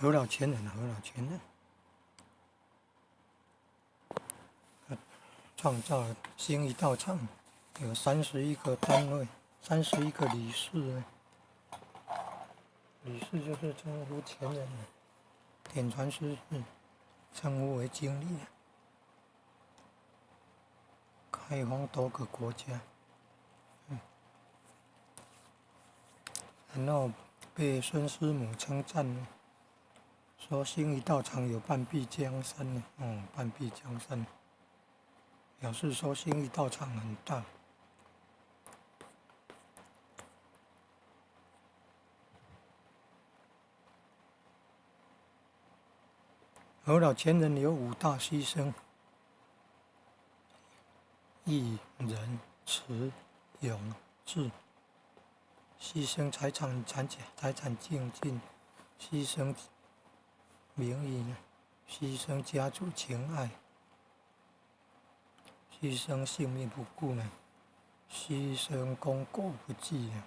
何老前人，何老前人，創造了新一道場，有31個單位，31個理事。理事就是稱呼前人，點傳師是稱呼為經理。開荒多個國家，然後被孫師母稱讚，說新一道場有半壁江山呢，哦，半壁江山，表示說新一道場很大。何老前人有五大犧牲：義、仁、慈、勇、智。犧牲財產、財產淨盡，犧牲名譽，犧牲家族情愛，犧牲性命不顧呢，犧牲功過不計呢。